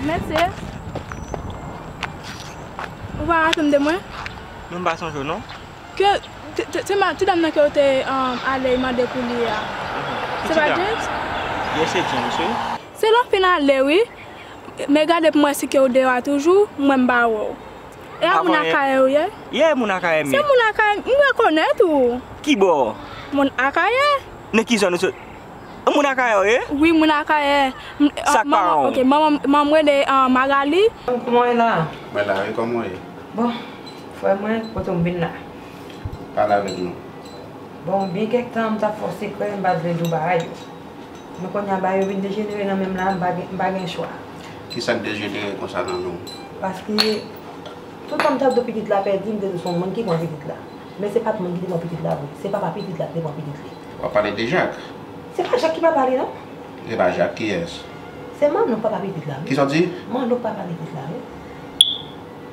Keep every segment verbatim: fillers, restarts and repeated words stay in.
Mèsi. Ou pa raple m de mwen? Non, m pa sonje w, non. Ke, te, te, te ma-, ti dam nan ke w te, um, ale mande pou li a. Mhm. Se pa James? Yes, se James, wi. Se lè w fin ale, wi. Men gade pou mwen si ke w deyò a toujou, mwen m pa wè w. E a moun Akayè ou ye? Yeah, moun Akayè m ye. Se moun Akayè, m rekonèt ou. Ki bò? Moun Akayè. Nan ki zòn ou sot? Ou moun Akayè ou ye? Wi, moun Akayè. M-, Sa k manman, paran w? Ok, manman, manman m rele, ah, Magali. Kòman w ye la? Mwen la, wi, kòman w ye? Bon, frè mwen, kote m vin la? Pale avèk nou. Bon, byen kèk tan, m t ap fè w sekrè, m pa t vle di w bagay yo. Men kounye a, bagay yo vin dejenere nan men m la, m pa gen, m pa gen chwa. Ki sa k dejenere konsa nan men w? Paske, tout tan m t ap di w pitit la pèdi, m te di w se yon moun ki pran pitit la. Men se pa t moun ki te pran pitit la vre. Se papa pitit la ki te pran pitit li. W ap pale de Jak? Se pa Jak ki papa li, non. Se pa Jak, kiyès? Se Manno k papa pitit la, wi. Kisa w di? Manno k papa pitit la, wi.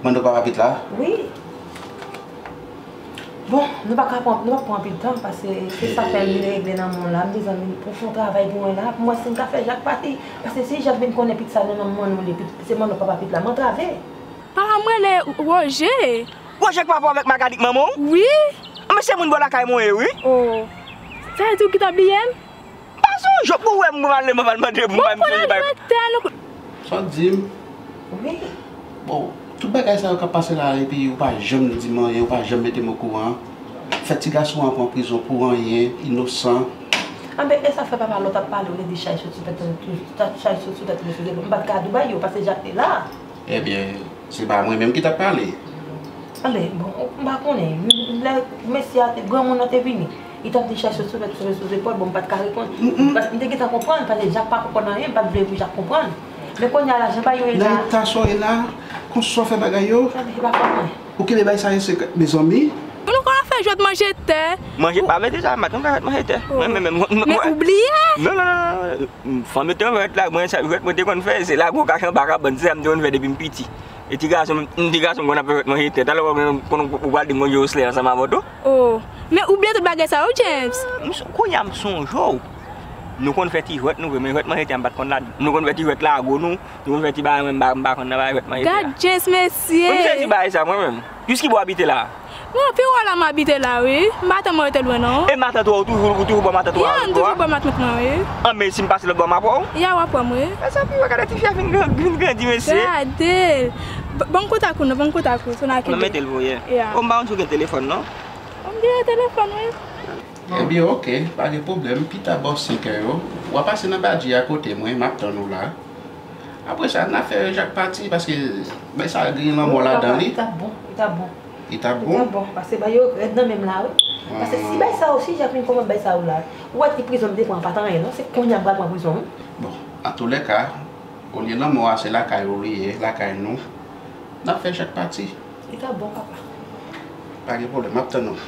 Manno k papa pitit la? Wi. Bon, nou pa ka pran, nou pa pran anpil tan, paske se sa k fè m vin regle nan men w la. M bezwen vin pou fè yon travay pou mwen la, pou m wè si m ka fè Jak pati. Paske si Jak vin konnen pitit sa nan men Manno li, pit-, se Manno k papa pitit la, m antrave. Papa m rele Woje. Woje k papa w avèk Magali k manman w? Wi. Anben se moun bò lakay mwen ye, wi. Oh. Sa vle di w gentan bliye m? M pa sonje w, pou w wè m pral, m pral mande pou m pa sonje bay. Sa w di m? Wi. Bon, tout bagay sa yo k ap pase la, epi ou pa janm di m anyen, ou pa janm mete m okouran. Fè ti gason an pran prizon pou anyen, inosan. Anben, e sa fè papa lòt ap pale, ou te di chay sot sou tèt, chay sot sou tèt, sou zepòl. M pa t ka di w bay yo, paske Jak te la. Ebyen, se pa mwen menm ki t ap pale. Anben, bon, m pa konnen. Lè mesye a te, granmoun nan te vini, li t ap di chay sot sou tèt, sou, sou zepòl, bon, m pa t ka reponn. Paske m te gentan konprann, paske Jak pa konprann anyen, m pa t vle pou Jak konprann. Men kounye a la, jan bagay yo ye la. Nan eta sa w ye la, konsa w fè bagay yo? Sa vle di, e pa fòt mwen. Ou kenbe bagay sa yo sekrè, mezanmi. Nou konn fè jwèt manje tè. Manje, pa mete sa, m pa t konn fè jwèt manje tè. Oh. Mwen menm, mwen, mwen, mwen. Men ou bliye? Non, non, non, non. Fanm yo te konn fè jwèt la, mwen, sa, jwèt mwen te konn fè, se lago kache anba kabann, se sa m te konn fè depi m piti. E ti gason, m, ti gason m konn ap fè jwèt manje tè. Talè w konn, ou pral di m konn jwe oslè ansanm avè w tou. Oh, men ou bliye tout bagay sa yo, James. M s-, kounye a m sonje w. Nou konn fè ti jwèt nou vre, men jwèt manje tè a m pa t konn ladan. Nou konn fè ti jwèt lago nou, nou konn fè ti bagay, mwen m pa, m pa konn nan bagay jwèt manje tè a. Gad James, mesye. Mwen m sezi bagay sa mwen menm. Jiski bò w abite la? Mwen, pi wo la m abite la, wi. M pa tann mwen rete lwen, non. E matant ou, ou toujou, ou toujou bò matant ou a? Ya, m toujou bò matant mwen, wi. Anben, si m pase lòt bò, m ap wè w? Ya, w ap wè m, wi. E sa pi, gade ti fi a fin gran-, fin grandi, mesye. Gade. B-, ban m kontak ou, non, ban m kontak ou, se nan ki. Mete l pou ye. Ya. O, m pa konn si w gen telefòn, non. M gen telefòn, wi. Ebyen, oke, pa gen pwoblèm. Pita bò senkè yo, w a pase nan badji a kote mwen, m ap tann ou la. Apre sa, n a fè Jak pati, paske bay sa a gen lanmò ladan li. Li t ap bon, li t ap bon. Li t ap bon? Li t ap bon, paske bay yo rèd nan men m la, wi. Paske si bay sa yo, si Jak vin konprann bay sa yo la, ou wè ti prizon m te pran pa t anyen, non, se kounye a m pral pran prizon, wi. Bon, antoulèka, olye lanmò a, se lakay ou li ye, lakay nou. N ap fè Jak pati. Li t ap bon, papa. Pa gen pwoblèm, m ap tann ou.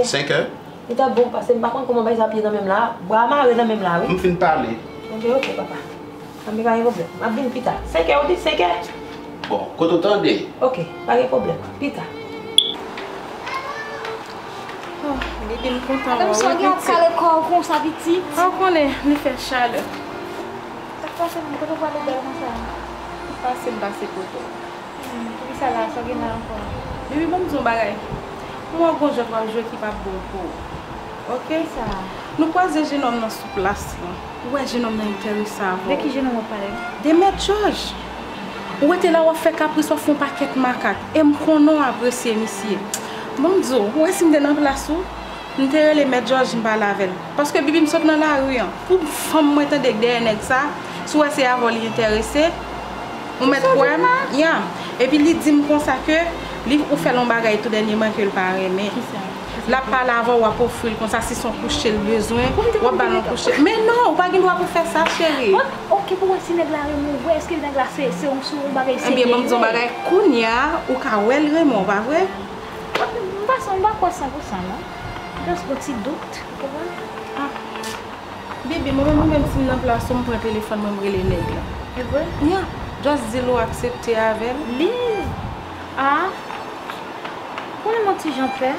Senkè? Li t ap bon, paske m pa konn kòman bagay sa ap ye nan men m la. Bra mare nan men m la, wi. M fin pale. Ok, ok, papa. Anben, pa gen pwoblèm. M ap vin pita. Senkè, ou di senkè? Bon, kote w tande? Ok, pa gen pwoblèm. Pita. Oh, Bibi, m kontan wè w, wi, pitit. Madanm, sa w gen ap kale kò w konsa, pitit? Ou konnen, li fè chalè. Sa k pase, menm, kote w prale bèl konsa? Pase m pase kote w. Hmm, poukisa la, sa w gen la ankò? Bibi, ban m di w yon bagay. M wè w gon jwèt w ap jwe ki p ap bon pou ou. Ok? Kisa? Nou kwaze jenòm nan sou plas lan. Ou wè jenòm nan enterese avè w. De ki jenòm w ap pale? De Mèt Jòj. Ou rete la, w ap fè kapris, w ap fè yon pakèt makak. E m konnen w apresye misye. Ban m di w, ou wè si m te nan plas ou, m te rele Mèt Jòj, m pale avè l. Paske Bibi, m sot nan lari an. Pou fanm mwen tande k dèyè nèg sa, si w wè se avè w li enterese, ou mèt kwè m, ya. Epi li di m konsa ke li, ou fè l yon bagay tou dènyèman ke l pa renmen. Kisa? L ap pale avè w, w ap ofri l konsa, si se yon kouche l bezwen, w ap ba l yon kouche. Men non, ou pa gen dwa pou fè sa, cheri. Bon, ok, pou wè si nèg la renmen w vre, èske nèg la se, se yon, se yon bagay serye li ye? Ebyen, ban m di w yon bagay, kounye a, ou ka wè l renmen w, pa vre? M pa, m pa kwè san pou san, non. Just gon ti dout, ou konprann? Ah. Bibi, mwen menm, mwen menm, si m nan plas ou, m pran telefòn mwen, m rele nèg la. E vre? Ya. Just di l ou aksepte avè l. Li? Ah. Konnen m yon ti jan pè.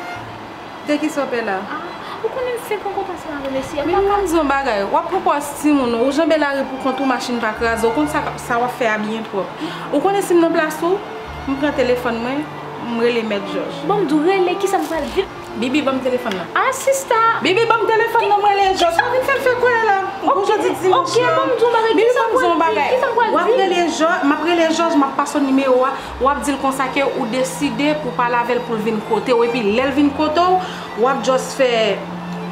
De kisa w pè la? Ah. Ou konnen m fenk rankontre ansanm avè mesye a, m pa ka. Mwen di yon bagay, w ap pran pòz timoun ou, ou janbe lari pou kont ou, machin pa kraze, ou konn sa, sa w ap fè a byen pwòp. Ou konnen si m nan plas ou, m pran telefòn mwen, m rele mèt Jòj. Bon, m di w rele, kisa m pral di? Bibi, ban m telefòn nan. Ah, sista. Bibi, ban m telefòn nan, m rele Jòj. Pa vin fè m fè kolè la. Gwo jodi dimanch la. Ok, ban m di w bagay. Bibi, ban m di w bagay. Kisa m pral di? W ap rele Jòj, m ap rele Jòj, m ap pase w nimewo a. W ap di l konsa ke ou deside pou pale avè l pou l vin kote w. Epi lè l vin kote w, w ap just fè,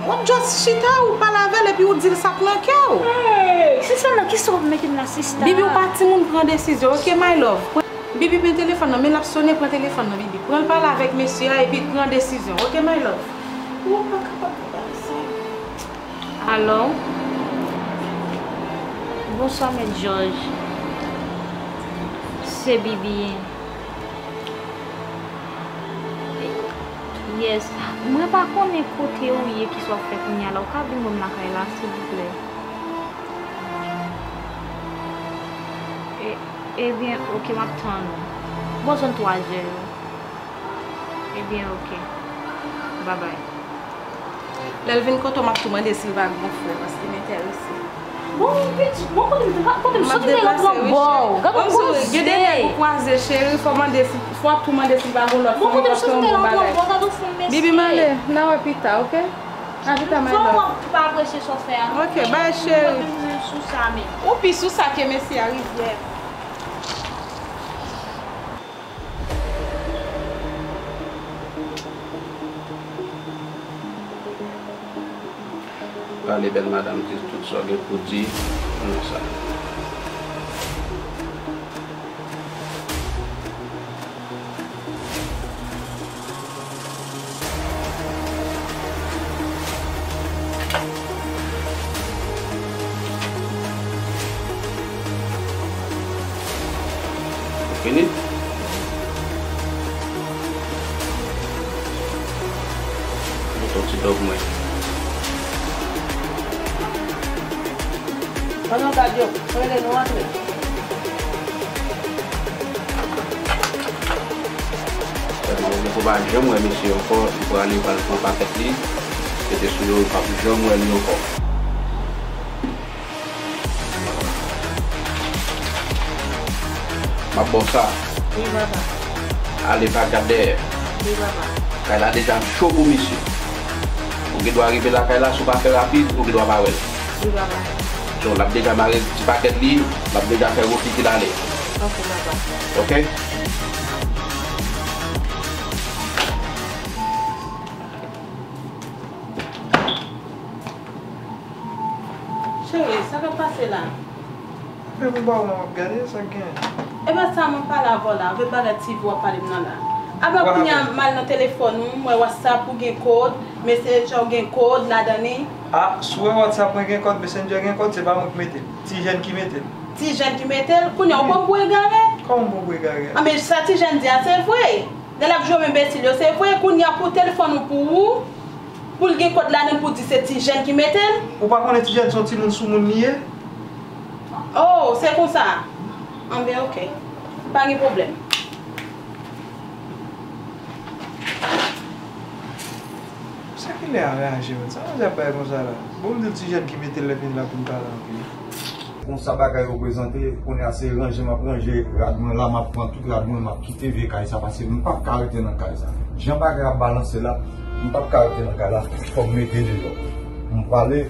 w ap just chita, ou pale avè l epi ou di l sa k nan kè w. Hey, sista, nan kisa w ap mete m la, sista? Bibi, ou pa timoun, pran desizyon, ok, my love? Bibi, men telefòn nan, men l ap sonnen, pran telefòn nan, Bibi. Pran l pale avèk mesye a epi pran desizyon, ok, my love? Ou pa kapab fè bagay sa. Alo? Bonswa, mèt Jòj. Se Bibi. Yes. Mwen pa konnen kote ou ye, kisa w ap fè kounye a la. Ou ka vin wè m lakay la, silvouplè? E, ebyen, ok, m ap tann ou. Bò zòn twa zè yo. Ebyen, ok. Babay. Lè l vin kote w, m ap tou mande si l pa gen yon frè, paske m enterese. Bon, pitit, bon, kote m, kote m sot m te lòt bò. Gad yon koze. Gen de nèg ou kwaze, cheri, fò mande si, fò w ap tou mande si l pa gen lòt fanmi, paske yon bon bagay. Bibi, m ale, n a wè pita, ok? A pita, my love. Fò w pa apresye sa w fè a, non? Ok, bye, cheri. Ou pi sou sa ke mesye a, rizyè. Pale, bèl madanm, di tout sa w gen pou di nan sa. Fini? Mete yon ti dòg mwen. Pandan w gad yo, mwen rele nou antre. Ou pa janm wè mesye ankò, li prale pral pran pakèt li, mete sou yo, ou p ap janm wè li ankò. M ap ba w sa. Wi, papa. Ale, pa gad dèyè. Wi, papa. Kay la deja cho pou misye. Ou gen dwa rive lakay la, si w pa fè rapid, ou gen dwa pa wè l. Wi, papa. So, l ap deja mare ti pakèt li, l ap deja fè wout li ki l ale. Ok, papa. Ok? Cheri, sa k ap pase la? Fè m ba w, m ap gade sa k gen. E pa sa mwen pale avè w la, avèk bagay ti vi w ap pale m nan la. Apa kounye a m al nan telefòn ou, m wè WhatsApp ou gen kòd, Messenger ou gen kòd ladan li. A, si w wè WhatsApp mwen gen kòd, Messenger gen kòd, se pa mwen ki mete l. Ti jèn ki mete l. Ti jèn ki mete l? Kounye a w pran m pou egare? Kòman m pran w pou egare? Anben, sa ti jèn di a, se vre. Lè l ap jwe enbesil yo, se vre. Kounye a pou telefòn ou pou ou, pou l gen kòd ladan l pou di se ti jèn ki mete l. Ou pa konnen ti jèn se yon timoun soumoun li ye? Oh, se konsa. Anben, ok. Pa gen pwoblèm. Sa genlè anraje, menn. Sa manzè ap bay konsa la? Bon, m di l ti jèn ki mete l, lè fini l ap vin pale anpil. Konsa bagay yo prezante, kounye a se ranje m ap ranje rad mwen la, m ap pran tout rad mwen, m ap kite vye kay sa, paske m p ap ka rete nan kay sa. Jan bagay ap balanse la, m p ap ka rete nan kay la, fò m mete deyò. M prale,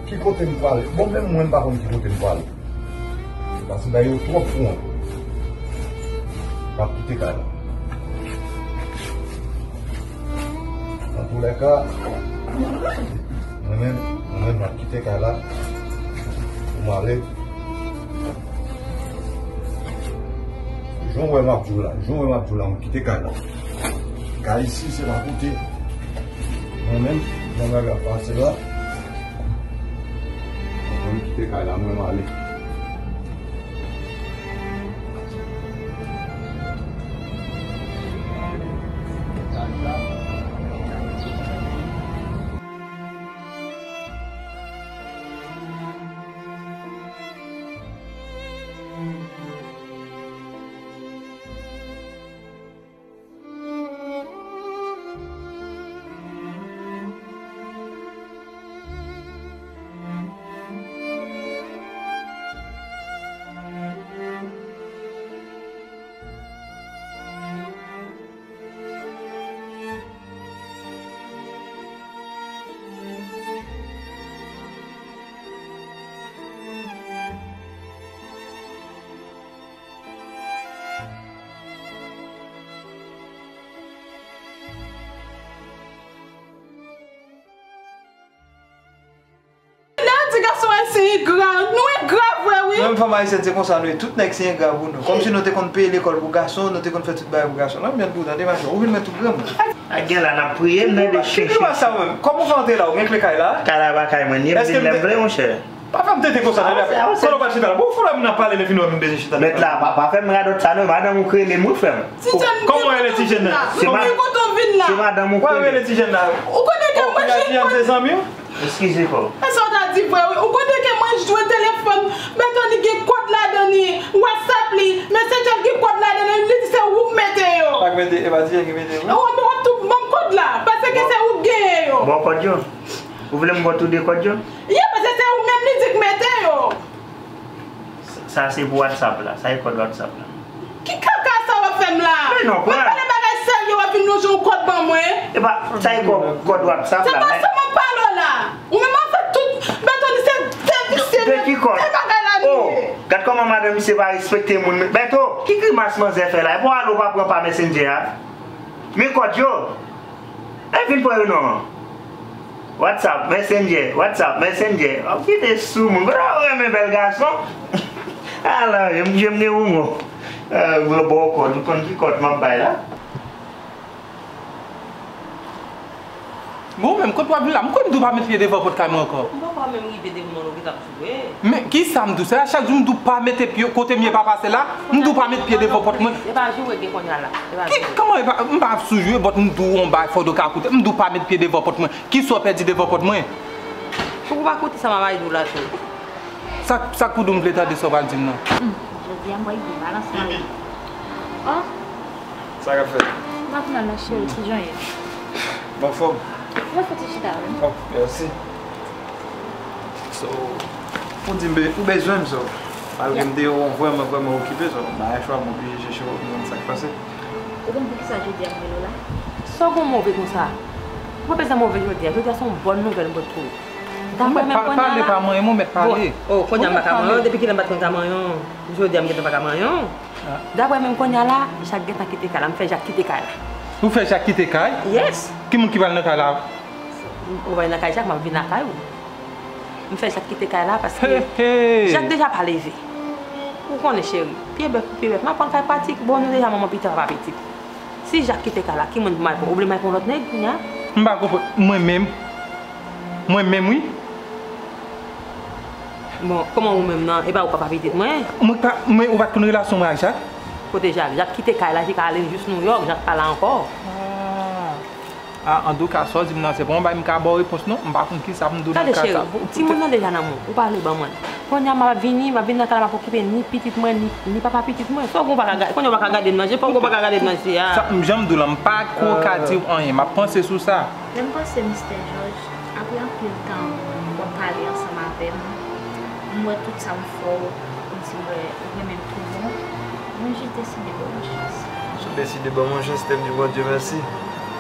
ki kote m prale? Bon, menm mwen m pa konn ki kote m prale. Paske bagay yo twòp pou mwen. M ap kite kay la. Antoulèka, mwen menm, mwen menm m ap kite kay la pou m ale. Jan w wè m ap di w la, jan w wè m ap di w la, m kite kay la. Kay isi se pa kote mwen menm, jan bagay ap pase la. Mwen kite kay la, mwen, m ale. Engra, nou engra vre wi. Nou menm fanm ayisyèn se konsa nou ye. Tout nèg se engra pou nou. Kòmsi nou te konn peye lekòl pou gason, nou te konn fè tout bagay pou gason. Nan men pou tande machin, ou vin mwen tou granmoun. A gen la n ap priye, n tande chin chin. Kòman w fè antre la? Ou gen kle kay la? Kay la pa kay mwen, ni m vin lè m vle monchè. Pa fè m tete konsa tande. Kote w pral chita la? Bon, fò la moun ap pale lè fini wè m bezwen chita. Mèt la, pa, pa fè m radòt sa non, madanm ou k rele m wi frè m. Kòman w rele ti jèn nan? Se madanm ou k rele. Ou konnen ke mwen jwenn kòd. Eskize kò. E sa w ta di vre wi. Ou konnen ke mwen jwe telefòn, Bètoni gen kòd ladan li, WhatsApp li, Messenger gen kòd ladan li, li di se ou k mete yo. Pa k mete, e pa ti jan ki mete yo. Ou ban m tou ban m kòd la, paske se ou k genyen yo. Bon kòd yo. Ou vle m ba w tou de kòd yo? Ye, paske se ou menm li di k mete yo. Sa se pou WhatsApp la, sa e kòd WhatsApp la. Ki kaka sa w ap fè m la? Men non, mwen pale bagay serye, w ap vin lonje yon kòd ban mwen. Epa, sa e kòd, kòd WhatsApp la. Se pa sa m ap pale w la. Ou menm ap fè tout, Bètoni se te visye. De ki kòd? De bagay la nou ye. Oh, gad kòman madan misye pa respekte moun. Bèto, ki grimas manzè fè la? Epi w ale w pa pran pa Messenger a? Men kòd yo. E vin pran yo non. WhatsApp, Messenger, WhatsApp, Messenger. W ap kite sou moun. Kote w renmen bèl gason? Ala, m jwe m gen ou non. Vre bò kòd, ou konn ki kòd m ap bay la? Bon, menm kot w ap vin la? M kwè m di w pa met pye devan pòt kay mwen ankò. M poko menm rive devan non, ou gentan ap joure. Men, kisa m di w? Se a chak jou m di w pa mete pye kote m ye pa pase la, m di w pa met pye devan pòt mwen. E pa joure gen kounye a la. E pa joure. Kòman e pa, m pa sou joure, but m di w yon bagay fò w ka koute. M di w pa met pye devan pòt mwen. Kisa w pèdi devan pòt mwen? Fòk ou pa koute sa m ap di w la tou. Sa, sa k pou di w m vle tande sa w pral di m nan? Hmm, jodi a m pral gen balans nan men. Oh. Sa k ap fèt? M ap nan la cheri, ki jan w ye? M anfòm. Mwen fè ti chita wi. Oh, mèsi. So, ou di m be-, ou bezwen m so. Malgre m te vrèman, vrèman okipe so. M pa gen chwa, m oblije chèche w pou m konn sa k pase. Ou konn poukisa jodi a m rele w la? Sa w gon move konsa? Mwen bezwen move jodi a. Jodi a se yon bòn nouvèl m pote pou ou. Daprè menm kounye a la. Pale pa manyen m, ou mèt pale. Oh, kounye a m pa ka manyen w. Depi kilè m pa t konn ka manyen w? Jodi a m gentan pa ka manyen w. Daprè menm kounye a la, Jak gentan kite kay la. M fè Jak kite kay la. Ou fè Jak kite kay? Yes. Ki moun ki pral nan kay la? Ou pral nan kay Jak, m ap vin lakay ou. M fè Jak kite kay la paske Jak deja pa leve. Ou konnen cheri, pye bèf pou pye bèf. M ap pran kay pratik. Bon, nou deja manman pitit, papa pitit. Si Jak kite kay la, ki moun pou m al pran? Ou vle m al pran lòt nèg kounye a? M pa konprann. Mwen menm? Mwen menm, wi. Bon, kòman ou menm nan? E pa ou papa pitit mwen? Mwen pa, mwen, ou pa t konn relasyon mwen ak Jak? Kote Jak? Jak kite kay la, li ka ale jis Nouyòk, Jak pa la ankò. Ah. Ah, antouka, sa w di m nan, se pa yon bagay m ka ba w repons non. M pa konn kisa pou m di w nan ka sa. Tande cheri, timoun nan deja nan men w, ou pa vle ban mwen. Kounye a m ap vini, m ap vin nan kay la, m ap okipe ni pitit mwen, ni, ni papa pitit mwen. Sa w gen w pa ka gade, kounye a w pa ka gade m nan je, fòk ou pa ka gade m nan je a. Sa, m, jan m di w la, m pa ko ka di w anyen, m ap panse sou sa. Lè m panse Mistè Jòj, apre anpil tan w ap pale ansanm avè m, m wè tout sa m fè w, ou di wè ou renmen m tou bon, mwen jis deside ban w yon chans. Ou deside ban m yon chans, te m di Bondye mèsi.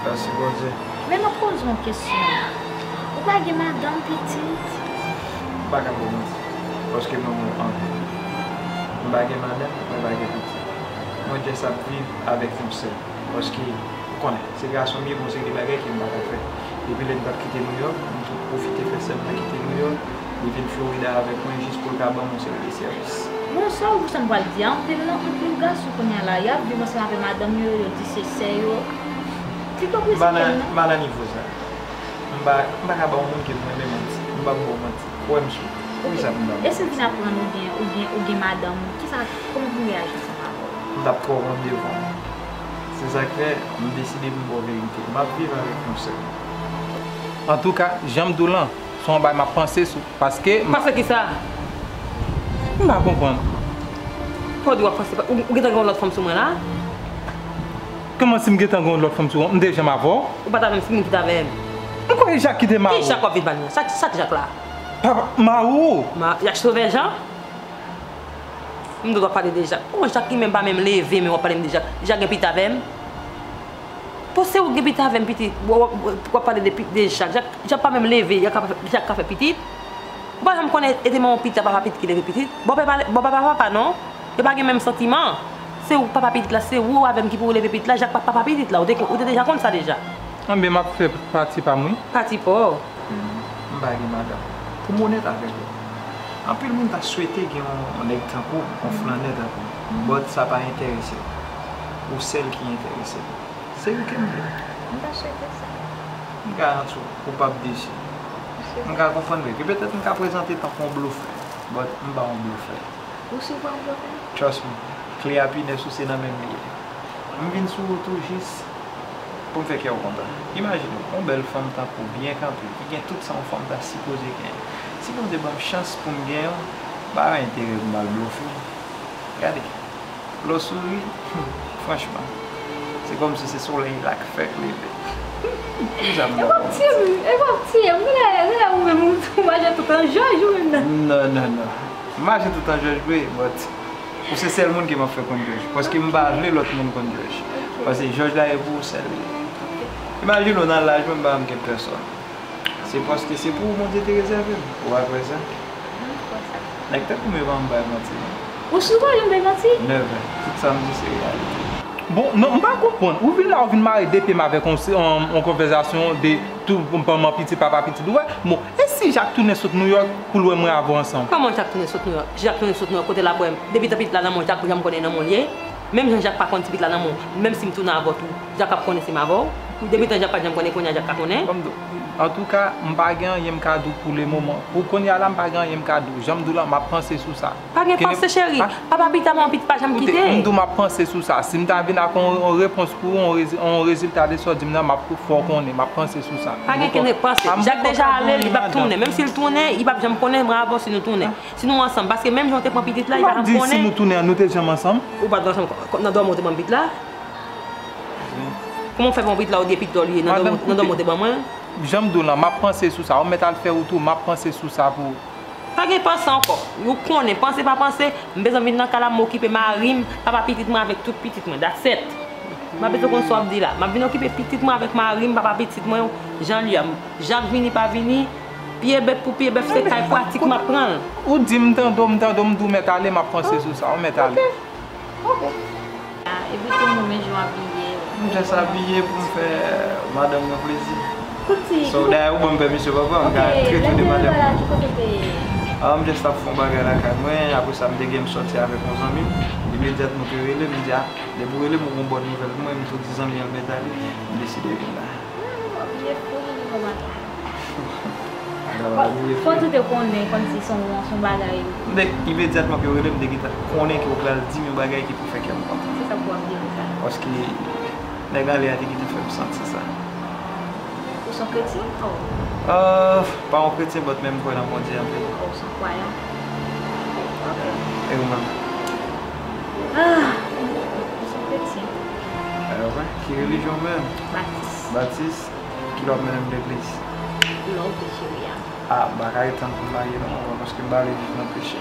Mèsi Bondye. Men m ap poze w yon kesyon. Ou pa gen madanm, pitit? M pa ka ba w manti, paske m renmen w anpil. M pa gen madanm, mwen pa gen pitit. Mwen jis ap viv avèk yon sèl. Paske, ou konnen, se gason m ye, gon seri de bagay ke m pa ka fè. Depi lè m t ap kite Nouyòk, m tou pwofite fè sè m nan kite Nouyòk, li vin Florida avèk mwen jis pou l ka ban m yon seri de sèvis. Bon, sa w sanm pral di a, anpil nan, anpil gason kounye a la, y ap viv ansanm avèk madanm yo, yo di se sè yo. Ti ipokrisi m pa nan, m pa nan nivo sa. M pa, m pa ka ba yon moun ke m renmen manti. M p ap ba w manti. Ou wè m sou. Poukisa pou m ba w manti? E si m vin aprann ou gen, ou gen, ou gen madanm ou, kisa, kòman pou m reyaji ansanm avè w? M t ap twò wont devan w. Se sa k fè, m deside pou m ba w verite. M ap viv avèk yon sèl. Antouka, jan m di w lan, se yon bagay m ap panse sou, paske m... Panse kisa? M pa konprann. Fò di w ap panse, ou, ou gentan gen yon lòt fanm sou mwen la? Kòman si m gentan gen yon lòt fanm sou ou? M te janm avè w? Ou pa t avè m, se moun ki t avè m. M kwè e Jak ki te mari w. Ki Jak w ap vin pale la? Sa, sa k Jak la? Papa, mari w. Ma-, Jak Sovè Jan? M di w ap pale de Jak. Bon, Jak li menm pa menm leve, men w ap pale m de Jak. Jak gen pitit avè m? Bon, se ou k gen pitit avè m, pitit. W, w, w ap pale de pi-, de Jak. Jak, Jak pa menm leve, Jak ka, Jak ka fè pitit. Ou pa janm konnen e te manman pitit la, papa pitit ki leve pitit. Bon, papa, bon, papa, papa non. Yo pa gen menm santiman. Se ou k papa pitit la, se ou avè m ki pou leve pitit la, Jak pa t papa pitit la. Ou te, ou te deja konn sa deja. Enben, m ap fè pati pa m, wi. Pati pa w. M pa gen madanm. Pou m onèt avèk ou, Anpil moun ta swete gen yon, yon nèg tankou w, yon flannè tankou w. But sa pa enterese m. Ou sèl ki enterese m. Se ou ke m vle. M ta swete sa. M ka rann ou koupab desi. M ka konprann vre ke petèt m ka prezante tankou yon blofè. But m pa yon blofè. Ou si w pa yon blofè? Trust me. Kle a pinèse ou se nan men m li ye. M vin sou ou tou jis pou m fè kè w kontan. Imajine w, yon bèl fanm tankou w, byen kanpe, ki gen tout sa yon fanm ta sipoze genyen. Si Bondye ban m chans pou m genyen w, m pa wè enterè pou m al blofe w. Gade, lè w souri, franchman, se kòmsi se solèy la k fèk leve. Poukisa m... E w ap tiye m, e w ap tiye m. Genlè, genlè ou menm ou, ou mache tout an jòj ou menm nan. Non, non, non. M mache tout an jòj vre, but ou se sèl moun ke m ap fè konn jòj. Paske m pa vle lòt moun konn jòj. Paske jòj la e pou ou sèl li ye. Imajine w nan laj mwen, m pa janm gen pèsòn. Se paske se pou ou Bondye te rezève m. Ou pa kwè sa? Nèg tankou m yo pa janm bay manti non. Ou si w pa janm bay manti? Never. Tout sa m di se reyalite. Bon, non, m pa konprann. Ou vin la, ou vin mare de pye m avèk yon, yon, yon konvèsasyon de tou manman pitit, papa pitit. Ou wè, bon, e si Jak tounen sot Nouyòk pou l wè mwen avè w ansanm? Kòman Jak tounen sot Nouyòk? Jak tounen sot Nouyòk, kote l ap wè m? Depi tan pitit la nan men w, Jak janm konnen nan men w l ye? Menm jan Jak pa konn ti pitit la nan men w, menm si m tounen avè w tou, Jak ap konnen se m avè w? Depi tan Jak pa t janm konnen, kounye a Jak ka konnen? Ban m di w, antouka, m pa gen anyen m ka di w pou lemoman. Pou kounye a la, m pa gen anyen m ka di w. Jan m di w la, m ap panse sou sa. Pa gen panse, cheri. Papa pitit a, manman pitit pa janm kite. Koute, m di w m ap panse sou sa. Si m ta vin ak yon, yon repons pou ou, yon rezi-, yon rezilta de sa w di m nan, m ap fè w konnen, m ap panse sou sa. Pa gen kenn panse. Jak deja ale, li p ap tounen. Menm si l tounen, li p ap janm konnen mwen avè w si nou tounen. Si nou ansanm. Paske menm jan w te pran pitit la, li pa janm konnen. Ou pa di si nou tounen an, nou te janm ansanm? Ou pa t ansanm, nan dòmi w te pran pitit la? Kòman w fè pran pitit la, ou di pitit la w li ye, nan dòmi w te ban mwen? Jan m di w lan, m ap panse sou sa. Ou mèt al fè wout ou, m ap panse sou sa pou ou. Pa gen panse ankò. Ou konnen, panse pa panse, m bezwen vin nan kay la, m okipe mari m, papa pitit mwen avèk tout pitit mwen. That's it. M pa bezwen konn sa w ap di la. M ap vin okipe pitit mwen avèk mari m, papa pitit mwen, jan l ye a. Jak vini pa vini, pye bèt pou pye bèf, se kay pratik m ap pran l. Ou di m tande w, m tande w, m di w mèt ale, m ap panse sou sa. Ou mèt ale. Ok. Epi tou, mwen menm jan w abiye. M just abiye pou m fè madanm mwen plezi. So, dayè, ou ban m pèmisyon, papa, m ka trete w de madanm mwen. Ah, m just ap fè yon bagay lakay mwen, apre sa, m te gen m sòti avèk yon zanmi m. Imedyatman ke rele m, m di, ah, depi w rele m, ou gon bòn nouvèl pou mwen, m tou di zanmi an l mèt ale, m deside vin la. Ah, w abiye fou, vini kòman? Fò w te konnen kòmsi se yon, se yon bagay. M te, imedyatman ke w rele m, m te gentan konnen ke w pral di m yon bagay ki pou fè kè m kontan. Se sa pou w ap di m sa. Paske nèg anlè a te gentan fè m santi sa. Ou se yon kretyen? Oh. Ah, pa yon kretyen, but men m kwè nan Bondye anpil. Oh, ou se yon kwayan? Ok. E ou menm? Ah, ou se yon kretyen. Ah, wi. Ki relijyon w menm? Batis. Batis? Kilè w ap mennen m legliz? Lè w vle, cheri a. Ah, m pa ka ret tann pou m marye non, paske m pa vle viv nan peche.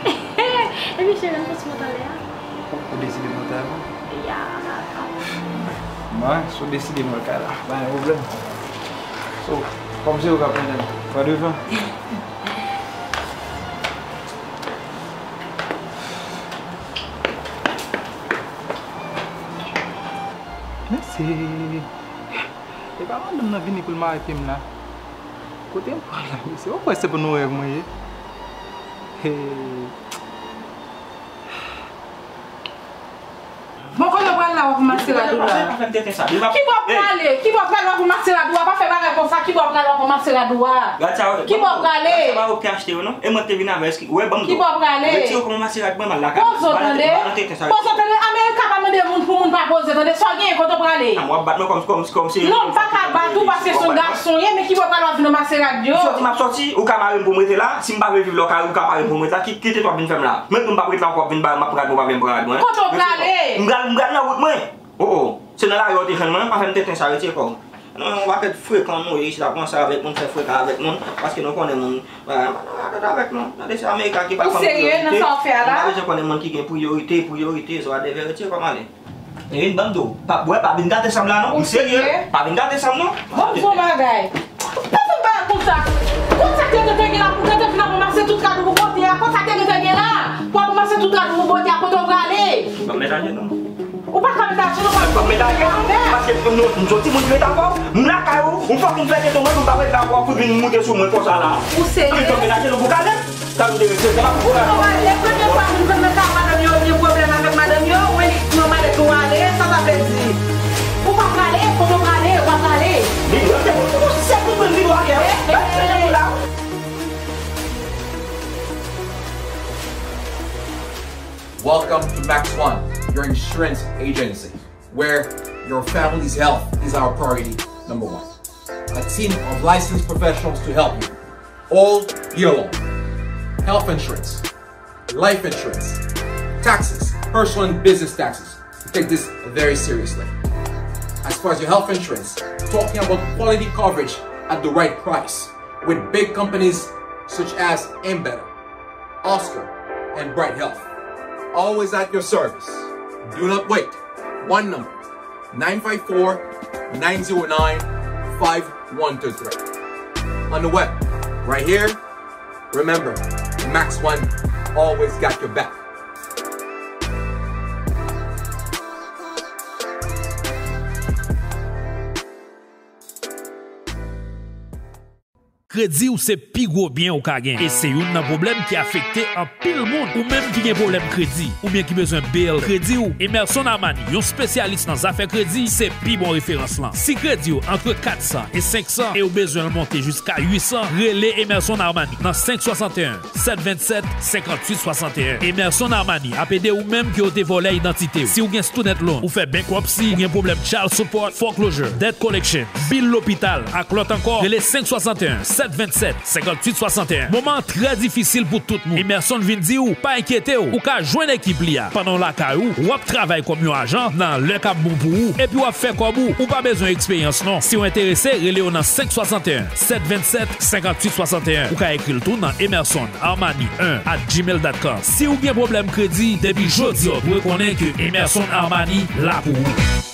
Epi cheri, ann fè ti montale a. Ou, ou deside monte avè m? Ya. Mwen, si w deside mwen kay la, pa gen pwoblèm. So, kòm se ou k ap mennen m, pran devan. Mèsi. E pa madanm nan vini pou l mare pye m la. Kote m pral la, mesye? Ou kwè se pou nou rèv mwen ye? Hey. Bon, kote w pral la, w ap ranmase rad ou la? Kibò w prale? Kibò w prale, w ap ranmase rad ou a? Pa fè bagay konsa, kibò w prale, w ap ranmase rad ou a? Kibò w prale? Gad sa, gad sa, pa yo ki achte yo non. E mwen te vin avè, èske ou wè, ban m do. Kibò w prale? Retire w pou m ranmase rad mwen, m al lakay mwen. Poze w tande. Poze w tande. Amerika pa mande moun pou moun pa poze, tande. Sa w genyen, kote w prale? A, w ap bat mwen kòm, kòm, kòm se... Non, m pa ka bat ou paske se yon gason w ye, men kibò w prale w ap vin ranmase rad yo? M sòti, m ap sòti, ou ka mare m pou m rete la. Si m pa vle viv lòkay ou, ou ka mare m pou m rete la. Ki, ki tete w ap vin fè m la? Mwen menm m p ap ret la ankò, w ap vin ba, m ap pran rad mwen, w pa vin pran rad mwen. Kote w prale? M pral, m pral nan wout mwen. Oh, oh. Se nan lari a w te jwenn mwen, pa fè m tenten sa, retire kò w. Nou yon pakèt frekan nou ye isit, ap ranse avèk moun, fè frekan avèk moun, paske nou konnen moun, bagay, m pa nan radòt avèk nou. Tande, se Amerika ki pa konn priyorite. Ou serye nan sa w fè a la? M pa bezwen konnen moun ki gen priyorite, priyorite, so a devè, retire kò m ale. Erin, ban m di w, pa, wè, pa vin gate san m la non. M serye, pa vin gate san m non. Ban m di w yon bagay. Pa fè m bagay konsa. Konsa te gentan gen la, pou gentan fin ap ranmase tout rad ou pou bote a, konsa te gentan gen la, pou ap ranmase tout rad ou pou bote a, kote w prale? Ban m mete a jenou. Ou pa ka mete a jenou, pa mete a jenou, paske nou, nou se timoun ki ret avè w. M lakay ou, ou fòk m fè tete mwen, m pa ret la pou w vin moute sou mwen konsa la. Ou serye? Ban m mete a jenou pou kalem. Sa nou te rete, sa pa pou. Ou prale, premye fwa moun konn nan ka madanm yo gen pwoblèm avèk madanm yo, ou envite yon madanm nou ale, sa sa vle di? Ou pa prale, kote w prale, ou pa prale. Li dwat, se pou, se pou moun li dwat, eh, eh, eh, eh. Welcome to Max One, your insurance agency, where your family's health is our priority number one. A team of licensed professionals to help you all year long. Health insurance, life insurance, taxes, personal and business taxes. We take this very seriously. As far as your health insurance, talking about quality coverage at the right price with big companies such as Ambetter, Oscar, and Bright Health. Always at your service. Do not wait. One number, nine five four, nine zero nine, five one two three. On the web, right here. Remember, Max One always got your back. Kredi w se pi gwo byen ou ka gen. E se youn nan pwoblèm ki afekte anpil moun. Ou menm ki gen pwoblèm kredi, oubyen ki bezwen bail kredi w, Emerson Armani, yon espesyalis nan zafè kredi, se pi bon referans lan. Si kredi w antre kat san e senk san e w bezwen l monte jiska uit san, rele Emerson Armani nan senk swasanteyen, sèt vennsèt, senkantuit swasanteyen. Emerson Armani ap ede ou menm ke yo te vòlè idantite w. Si w gen student loan, ou fè bankruptcy, ou gen pwoblèm child support, foreclosure, debt collection, bil lopital, ak lòt ankò, rele senk swasanteyen, sèt vennsèt, senkantuit swasanteyen. Moman an trè difisil pou tout moun. Emerson vin di w, pa enkyete w, ou ka jwenn ekip li a. Pandan w lakay ou, w ap travay kòm yon ajan nan lè k ap bon pou ou, epi w ap fè kòb ou. Ou pa bezwen eksperyans non. Si w enterese, rele yo nan senk swasanteyen, sèt vennsèt, senkantuit swasanteyen. Ou ka ekri l tou nan Emerson Armani un at gmail dot com. Si w gen pwoblèm kredi, depi jodi a w dwe konnen ke Emerson Armani la pou ou.